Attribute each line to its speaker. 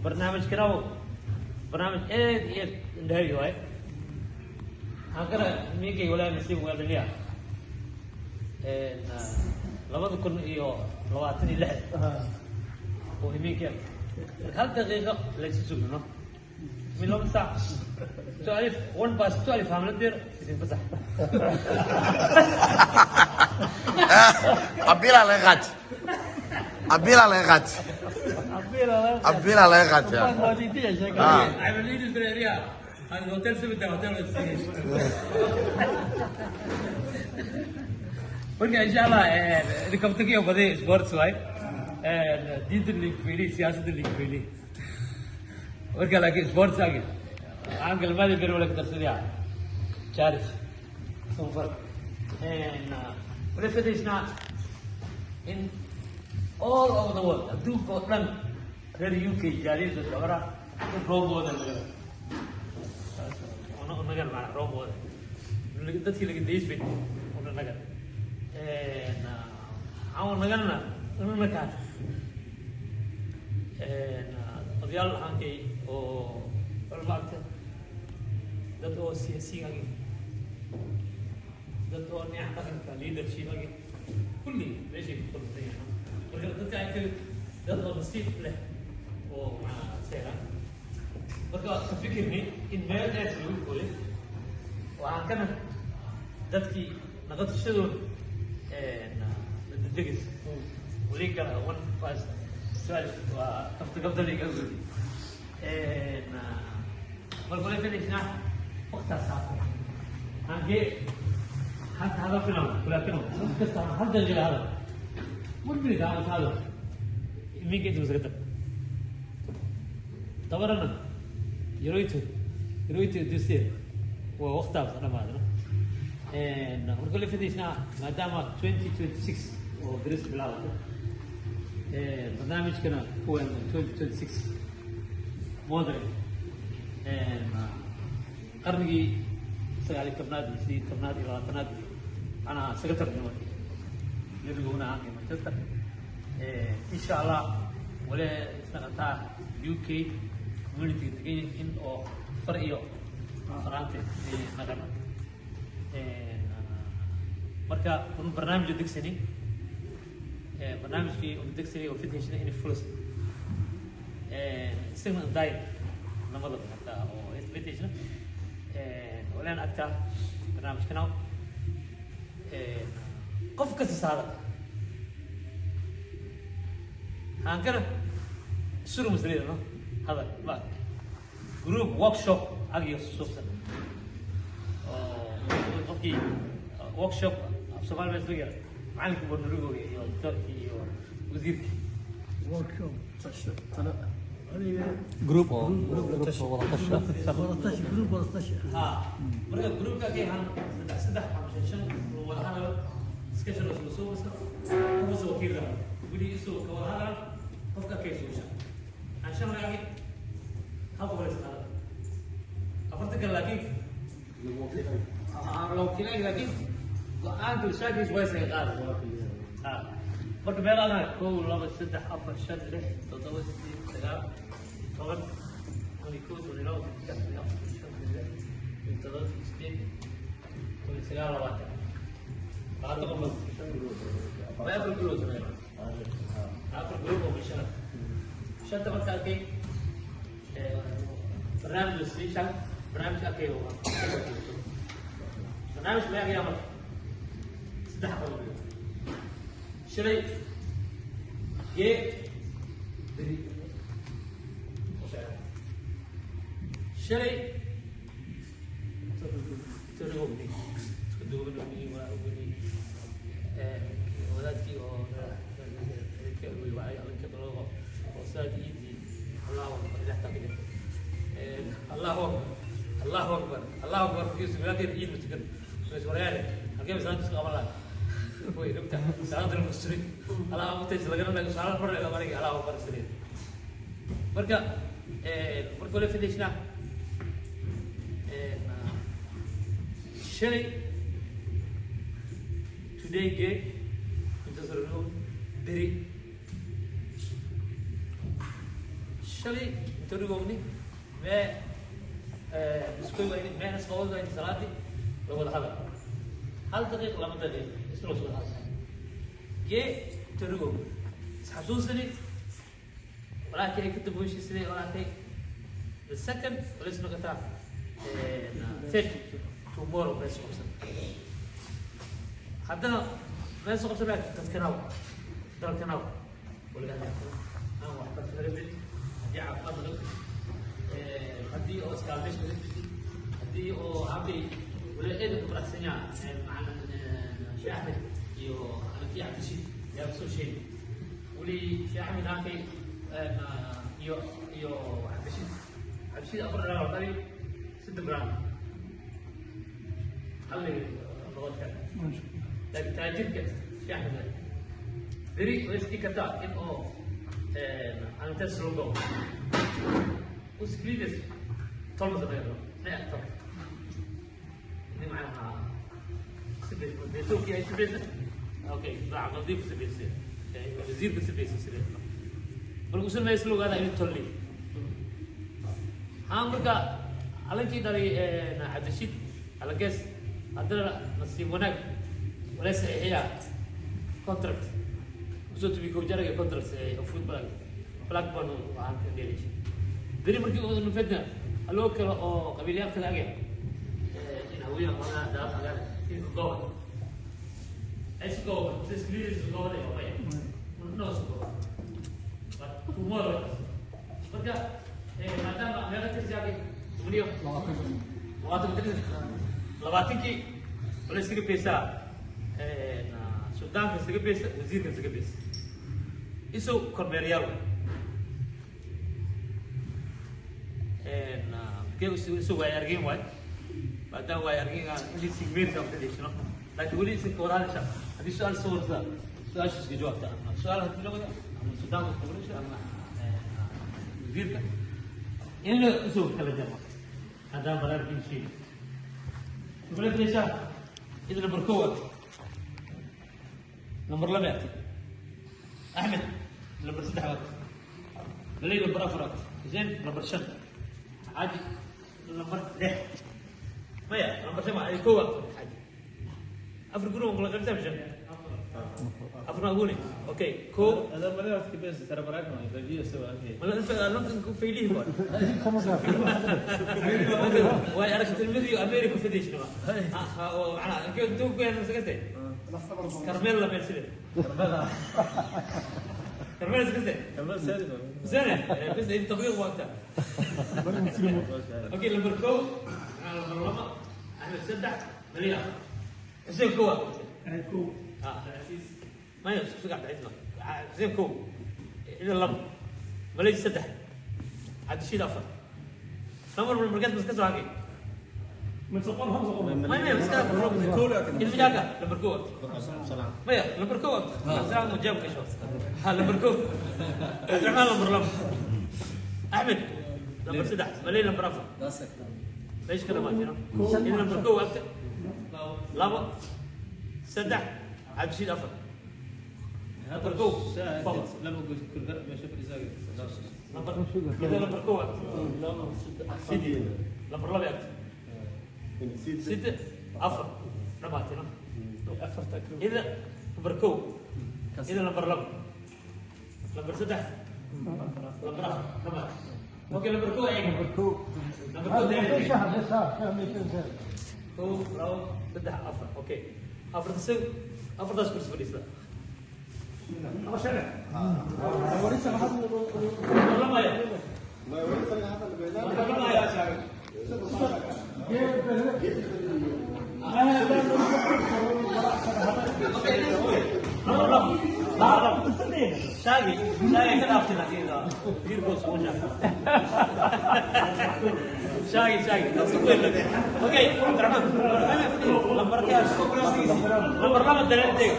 Speaker 1: Barnaamijkana barnaamij aad iyo aad indhahay waay. Waxaan kana miinkay walaa nasiib weeldhaliya 2026 oo imiinka marka hal daqiiqo laysu sugno min 2 saac 12 12:01 hamladeer isin fasax.
Speaker 2: Abiilaa laga qaatay, abiilaa laga qaatay, abiilaa laga qaatay.
Speaker 1: I'm a leader in the area. And hotel 7 hotel. Marka insha Allah kabtagiyo badi sports waay, diinta liigfeeli, siyaasadda liigfeeli. Marka laakiin sports agi aan galmadii beri wala kadarsadaya charity sunfar wala fadaysnaa in all over the world, adduunka oo dhan, reer UK jaaliyada gabara in role model laga nagan, macna role model dadkii laga daysbay una nagan aan naganna una kaata odayaal ahaantay oo culmo agta, dad oo siyaasiyin agi, dad oo dhinaca dhaqanka leadership agi, kulli meeshay ku kulantay yahay. Marka dadka ay dad oo nasiib leh oo macnaa seeran. Marka ka fikirni in meel dheer lagu koolay, waxaan kana dadkii naqadashadood la degdegis weli kala 12:01 waa kafta kafta liiga gudi. Marka wali fadhiisnaa waqtaas saafo hankee hanta hadal filan kulaakin qof kasta hal daqiiqa hadal, one minute aan hadal iminka inta masaga dar dabarana yaroyto yaroyto duseer waa waqtaas dhamaadna. Marka la fadhiisnaa maadaama 2026 oo beris bilaabato, barnaamijkana kuwan 2026 modern qarnigii 19aad iyo 18aad iyo 20aad iyo macnaha isaga tarnimo nebiguna ahaan Manchester. Insha Allah wale isnaqataa UK community degan in oo far iyo faraante naqano. Marka un barnaamij degsani, barnaamijkii un degsani oo fidheshna in fulis isagna daay namada hataa oo fidheshna waleen agtaa barnaamijkana qof kasta saada haankana suru masleeda no hadal ba group workshop agiyo suubsan oo qofkii workshop af Soomaali baa isla yara macalinka bornarigoga iyo doctorkii iyo wasiirkii.
Speaker 3: Workshop tasho tala adiga.
Speaker 4: Group oo group oo wada tashi.
Speaker 3: Wada tashi, group wada tashi.
Speaker 1: Ha, marka groupka kay han saddex saddex ama shan shan wada hadal discussion oo soo wasa qof soo wakiil ah wili isoo ka wada hadal qofka kay soo shan aan shan laagi hal qof la isqaada afarta kale, laakiin la wakiilay, laakiin go-aanka shaakiis waa isaga qaada. Ha, marka meelaha 1, 2, 3, 4, 5, 6, 7, 8, 9, 10, 11, 12, 13, 14, 15, 16, 17, 18, 19, 20, 20 qofood. Ma afar group oo sameeya, afar group oo shan shanta. Marka arkay barnaamij la sii shan barnaamij arkay oo barnaamij ma aqyaa. Marka saddex qodob: shalay, gee, beri. Shalay isku duubani waa ogni wadaadkii oo wacay alinka daloogo oo saad iidii Allahu akbar ilaah taa ka jirta, Allahu akbar, Allahu akbar, Allahu akbar. Markiisu wadaadkeeda iid ma tukan bas waryaale halkee masaajid iska qaban lahaa way rugta salaada muslim Allah mutays lagana laga salaad mar laga mariga Allahu akbar saliid. Marka marka wala fadhiisna shalay, today, gee inta soo beri. Shalay intorigoogni mee iskoy wayni mee isqabad wayni salaadii la wada hadal hal daqiiq laba daqiiq isla soo hadal gee intorigoog isxasuusani walaalkay ay ka damboyshiisadee walaalkay the second wala is noqotaa third tomorrow meesha qabsan haddana meesha qabsan dadkanaw dalkanaw walaga aan waxbarasho laga bixi haddii caafimaad laga bixi haddii oo iskaalmaysi laga bixi haddii oo habay wala eeda ku faraxsan yaha macalin sheekh Axmed iyo anakii Cabdishiid yaa soo sheegay weli sheekh Axmed halkay iyo iyo Cabdishiid Cabdishiid afar dhalaal dhali saddex brand hal nabadka laakiin taajirka sheekh Axmed beri way isdhigi kartaa in oo antes logo usklides tolma sameeyo ne tol ini macnaha sibeysoki ay sibeysa okay bacqadiif sibeysa wasiirka sibeysa sibeysa marka usan mees lugaada in tolli haan marka alankii dhalay Cabdishiid alankees haddana nasiib wanaag wala saxiixiyaa contract usoo tubi kow jaraga contract saxiixiyo football Blackburn waxaan ka dheelay beri markii uu nufedna aloo kale oo qabiilyaal kale age in hawiya qolada daab agaan in goobad ay is goobad is clear is goobad ay maya no is goobad but tomorrow marka maadaama meeqa tirsiyaagay weliyo 20 labaatankii wala iskaga beesaa suldaanka iskaga beesa wasiirka iskaga beesa isow kormeerayaal isu waay argin waay maadaama waay argin aan intii sigmeerka aan fadhiisano laakiin weli isinka wada hadasha haddii su-aal soo warsa su-aasha iska jawaabta ama su-aal haddii la wada ama suldaanka iska waraysa ama wasiirka in la usoo kala jaro haddaan baraarkin sheegi congratulations إذا number kow number laba Axmed number saddex waad Malay number afar waad Xuseen number shan Xaaji number lix maya number shan ay kow waad Xaaji afar guri waan kula qaybtaa shan afar ma guri okay kow
Speaker 5: هذا ما يعرف كيف ترى براك ما يبي يسوي
Speaker 1: wala inta lankan ku faylihi waay way aragtay America Federation ma macnaha inkee intuu ku yahay sakatay Carmel la meel sidee Carmel sakatay
Speaker 5: كمان سالم
Speaker 1: زين بس انت تطبيق وقتها okay number kow number laba Axmed saddex Mali afar Xuseen kow maya isku cabdi Xuseen kow ida laba Malay saddex Cabdishiid afar number markaas mas ka soo hagay maya mas ka ilmijaaka number kow maya number kow سلام وجابك شو ها number kow Cabdiraxmaan number laba Axmed number saddex Malay number afar ليش كذا ما جينا؟ إذا number kow أنت laba saddex Cabdishiid afar number kow فقط
Speaker 5: لما قلت كل فرق ما شوف الازاق
Speaker 1: number إذا number kow سيدي number laba أنت ستة afar dhamaatay إذا number kow إذا number laba number saddex number afar dhamaatay okay number kow eeg number kow kow labo saddex afar okay afarta afartaas kursi fadhiista number laba maya number laba maya number laba laba shaagi shaagi ka dhaaftay laakiin wiilkoos uu shaagi shaagi okay Cabdiraxmaan lambarkaas lambar laba dareenteeg